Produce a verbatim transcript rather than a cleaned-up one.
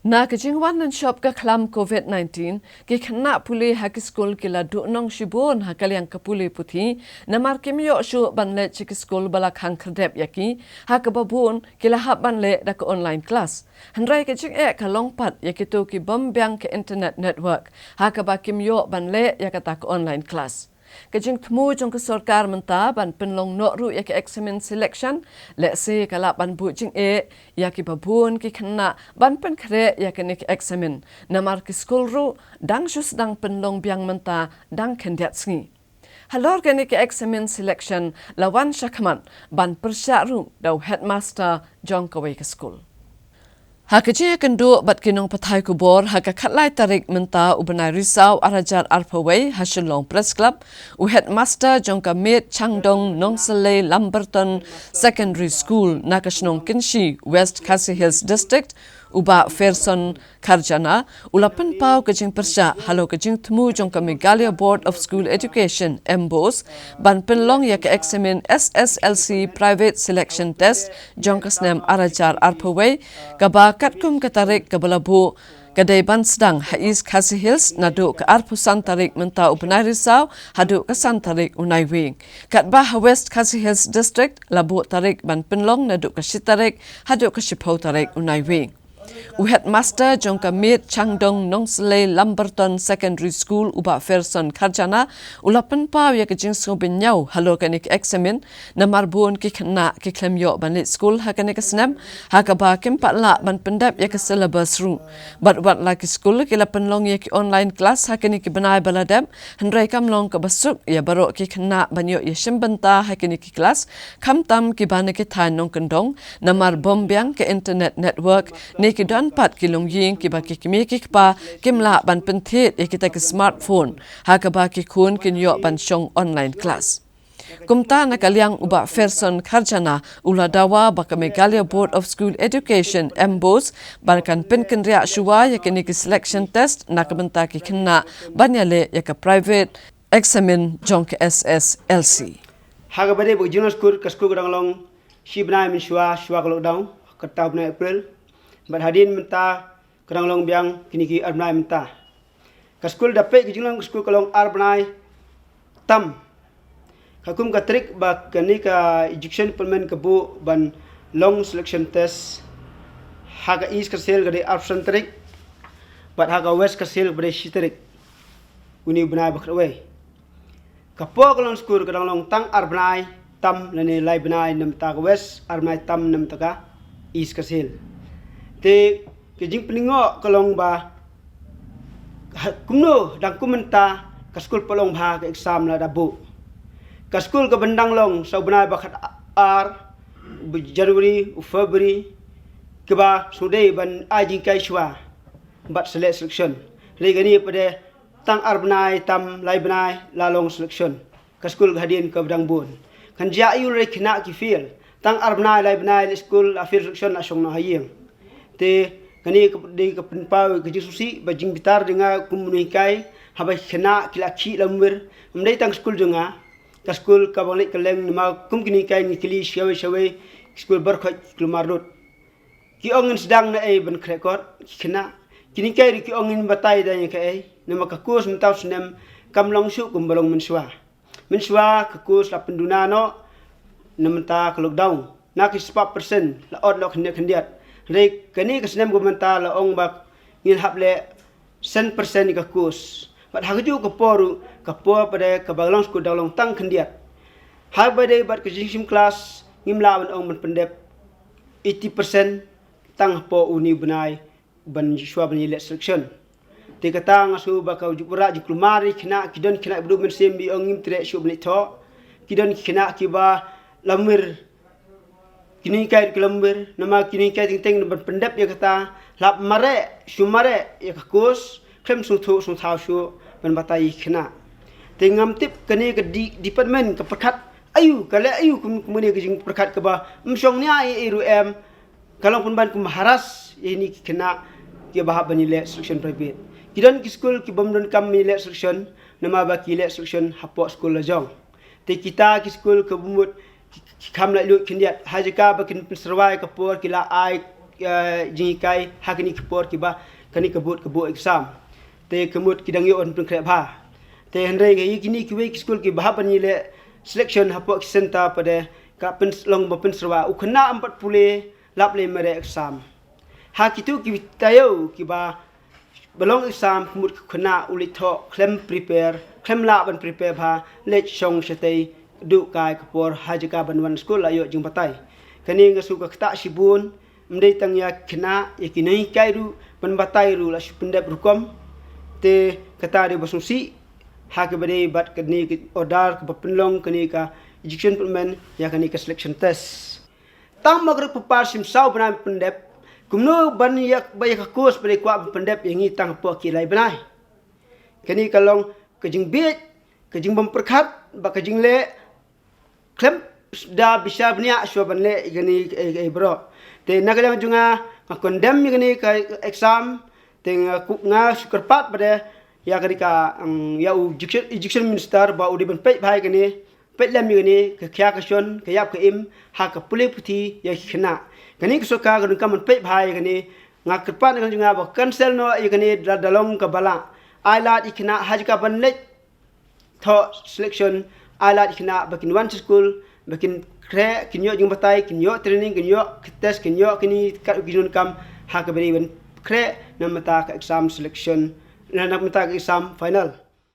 Na ka jingwan nongshop ka khlam covid nineteen, ki khynnah pule ha ki skul ki la duhnong shibun ha ka liang ka pule puthi, namar kim ïoh shuh ban leit sha ki skul ba la khang khyrdep ïa ki, ha kaba bun ki la hap ban leh da ka online class. Hynrei ka jingeh ka long pat ïa kito ki bym biang ka internet network, ha kaba kim ïoh ban leh ïa kata ka online class. Ka jingthmu jong ka sorkar mynta ban pynlong noh ruh ïa ka examen selection, lehse ka lah ban buh jingeh ïa kiba bun ki khynnah ban pynkhreh ïa kane ka examen, namar ki skul ruh dang shu sdang pynlong biang mynta dang khyndiat sngi. Halor kane ka examen selection la wan shakhmat ban pyrshah ruh da u headmaster jong kawei ka skul. Ha ka jingïakynduh bad ki nongpathai khubor, ha ka khatlai tarik mynta u bnai Risaw arhajar arphew ha Shillong Press Club, u headmaster jong ka Miet Changdong Nongsalei Lamberton Secondary School na ka shnong Kynshi, West Khasi Hills District, u Bah Ferson Kharjana, u la pynpaw ka jingpyrshah halor ka jingthmu jong ka Meghalaya Board of School Education, MBOSE, ban pynlong ïa ka examen S S L C Private Selection Test jong ka snem arhajar arphew, kaba katkum ka tarik kaba la buh, ka dei ban sdang ha East Khasi Hills naduh ka arphew san tarik mynta u bnai Risaw haduh ka san tarik u Naiwieng. Katba ha West Khasi Hills District la buh tarik ban pynlong naduh ka shi tarik haduh ka shiphew tarik u Naiwieng. U headmaster jong ka Miet Changdong Nongsalei Lamberton Secondary School, u Bah Ferson Kharjana, u la pynpaw ïa ka jingsngewbynñiaw halor kane ka examen, namar bun ki khynnah ki khlem ïoh ban leit skul ha kane ka snem, ha kaba kim pat lah ban pyndep ïa ka syllabus ruh. Bad wat la ki skul ki la pynlong ïa ki online class ha kine ki bnai ba la dep, hynrei kam long kaba suk ïa baroh ki khynnah ban ïoh ïashim bynta ha kine ki class, khamtam kiba na ki thaiñ nongkyndong, namar bym biang ka internet network, ne ki don pat ki longïing kiba ki kmie ki kpa kim lah ban pynthied ïa kita ki smartphone, ha kaba ki khun kin ïoh ban shong online class. Kumta na ka liang u Bah Ferson Kharjana u la dawa ba ka Meghalaya Board of School Education, MBOSE, ba kan pynkynriah shuwa ïa kine ki selection test na ka bynta ki khynnah ban ïaleh ïa ka private examen jong ka S S L C. Ha kaba dei bad ka jinglong skul, ka skul ka dang long shi bnai mynshuwa, shuwa ka lockdown, kata u bnai April. Bad hadien mynta ka dang long biang kine ki ar bnai mynta. Ka skul da peit ka jinglong ka skul ka long ar bnai tam. Ka kum ka tarik ba kane ka Education Department ka buh ban long selection test ha ka East Khasi Hills ka dei arphew san tarik, bad ha ka West Khasi Hills ka dei shi tarik une u bnai ba khatwei. Ka por ka long skul ka dang long tang ar bnai tam lane lai bnai na bynta ka West, ar bnai tam na bynta ka East Khasi Hills. Te ka jingpynngoh ka long ba, ha, kumno dang kum mynta ka skul pat long bha, ka exam la da buh. Ka skul ka ban dang long sa u bnai ba khatar, u January, u February, kaba shu dei ban ai jinghikai shuwa bad sa leh selection. Hynrei kane pat de tang ar bnai tam, lai bnai la long selection. Ka skul ka hadien ka ba dang bun. Kan jia aiu lada ki khynnah ki fail? Tang ar bnai lai bnai leh skul, la fail selection, la shong noh ha ïing. Te kane ka dei ka pynpaw ka jingsngewsih bad jingbitar jong nga kum u nonghikai, haba ki khynnah ki la khih lamwir. Ym dei tang skul jong nga, ka skul kaba nga leit kylleng, namar kum ki nonghikai ngi kylli shawei shawei, ki skul baroh ki kulmar lut. Ki ong ngin sdang naei ban khreh kot ki khynnah? Ki nonghikai ruh ki ong ngin batai da ïa kaei, namar ka course mynta u snem kam long shuh kumba long mynshuwa. Mynshuwa ka course la pynduna noh na bynta ka lockdown, na ki spah percent la ot noh khyndiat khyndiat. Hynrei kane ka snem ka mynta la ong ba ngin hap leh san percent ïa ka course. Bad ha kajuh ka por ruh, ka por pat de kaba long skul dang long tang khyndiat. Haba dei bad ka jingshim klas ngim lah ban ong ban pyndep eighty percent tang hapoh une u bnai ban shuwa ban ïaleh selection. Te kata nga sngew ba ka ju pura ju kulmar ïa ki khynnah, ki don ki khynnah ba duk mynsiem ba ong ngim treh shuh ban leit thoh. Ki don ki khynnah kiba lamwir, ki nonghikai ki lamwir, namar ki nonghikai teng teng ban pyndep ïa kata, la mareh shu mareh ïa ka course, khlem sngewthuh sngewthaw shuh ban batai ïa ki khynnah. Te ngam tip kane ka di-, department ka pyrkhat aiu, ka leh aiu kum, kum kane ka jingpyrkhat kaba ym shong nia ei ei ruh em. Ka long pynban kum harass ïa kine ki khynnah kiba hap ban ïaleh selection private. Ki don ki skul ki bym donkam ïaleh selection, namar ba ki leh selection hapoh skul la jong. Te kita ki skul kiba mut ki, ki kham laitluid khyndiat, ha jaka ba kin pynsyrwa ïa ka por ki la ai jinghikai ha kine ki por kiba kane ka board ka buh exam. Te ka mut ki dang ïoh ban pynkhreh bha. Te hynrei ïa kine kiwei ki skul kiba hap ban ïaleh selection hapoh ki centre pat de ka pynlong ba pynsyrwa u khynnah um pat pule lap lei mareh exam. Ha kitu ki taïew kiba ba long exam ka mut u khynnah u leit thoh khlem prepare, khlem lah ban prepare bha, leit shong shatei duh kai ka por ha jaka ban wan skul la ïoh jingbatai. Kane nga sngew ka ktah shibun, ym dei tang ïa khynnah, ïa ki nonghikai ruh ban batai ruh la shu pyndep rukom. Te kata dei ba sngewsih ha kaba dei bad kane ka order kaba pynlong kane ka education department ïa kane ka selection test. Tang ma ka rukom par shim saw bnai pyndep, kumno ban ïa ba ïa ka course ba dei kwah ban pyndep ïa ngi tang hapoh ki lai bnai. Kane ka long ka jingbieit, ka jingbym pyrkhat bad ka jingleh khlem da bishar bniah shuwa ban leh ïa kane, eh, eh, bro. Te na ka liang jong nga, nga condemn ïa kane ka exam. Te nga ku-, nga shu kyrpad pat de ïa kane ka, mm, ïa u education, education minister ba u dei ban peit bha ïa kane, peit lem ïa kane ka khia ka shon, ka ïap ka im ha ka pule puthi ïa ki khynnah. Kane ka sorkar ka donkam ban peit bha ïa kane. Nga kyrpad na ka liang jong nga ba cancel noh ïa kane da, da long kaba lah. Ai lad ïa ki khynnah ha jaka ban leit thoh selection, ai lad ïa ki khynnah ba kin wan sha skul, ba kin khreh, kin ïoh jingbatai, kin ïoh training, kin ïoh test, kin ïoh kine katto katne ki jingdonkam ha kaba dei ban khreh na ka bynta ka exam selection, na, na ka bynta ka exam final.